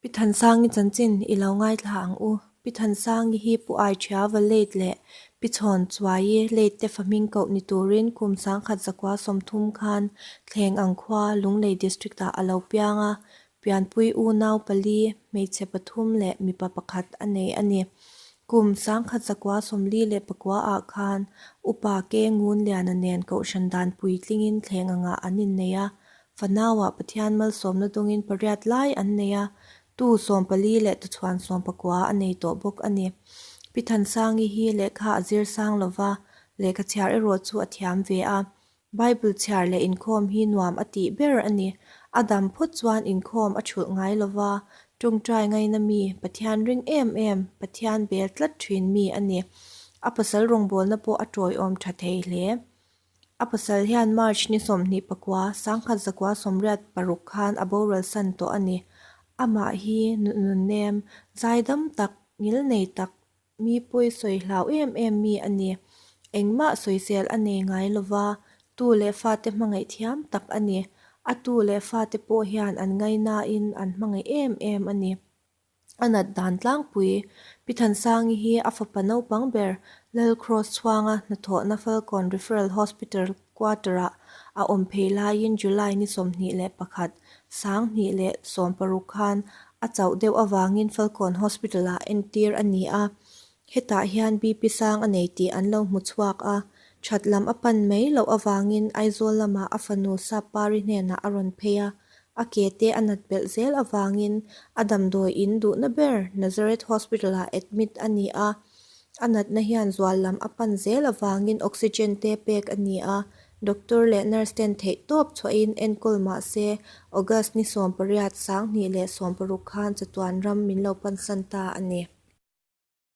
Pi Thansangi chanchin i lo ngaithla ang u. Pi Thansangi hi Pu Aiṭhiava late leh Pi Chhawn Chuaii late te fahming koh ni turin kum 1930 khan Thleng ang khua Lunglei District ah a lo piang a, pianpui unau pali, hmeichhe pathum leh mipa pakhat a nei a ni. Kum 1949 ah khan Upa Ke Ngunliana nen Kohhran dan puitlingin thleng angah an innei a, Fanauah Pathian malsawmna dawngin pariat lai an nei a, tu 14 leh tuchhuan 19 a nei tawh bawk a ni. Pi Thansangi hi lehkha a zir sang lo va, lehkha chhiar erawh chu a thiam ve a. Bible chhiar leh inkhawm hi nuam a tih ber a ni. A dam phawt chuan inkhawm a thulh ngai lo va, tawngtai ngaina mi, Pathian ring em em, Pathian bel tlat thin mi a ni. A pasal rawngbawlna pawh a tawiawm tha thei hle. A pasal hian March ni 29, 1986 khan a boral san tawh a ni. Amah hi nunnem, zaidam tak, ngilnei tak, mi pawi sawi hlau em em mi a ni. Engmah sawisel a nei ngai lo va, tu leh fate hmangaih thiam tak a ni. A tu leh fate pawh hian an ngainain an hmangaih em em a ni. A nat dan tlangpui, Pi Thansangi hi a fapa naupang ber Lal Cross chhuanga hnathawhna Falkawn Referral Hospital quarter-ah a awm phei laiin July ni 21, 2016 khan a chauh deuh avangin Falkawn Hospital-ah entir a ni a. Hetah hian BP sang a nei tih an lo hmu chhuak a, that lam a pan mai loh avangin Aizawl lamah a fanu Sappari hnenah a rawn phei a, A ke te a nat belh zel avangin a damdawi in duhna ber Nazareth Hospital ah admit a ni a. A natna hian zual lam a pan zel avangin oxygen te pek a ni a. Doctor leh nurse ten theih tawp chhuahin enkawl mah se August ni 18, 2016 khan chatuan ram min lo pansan ta a ni.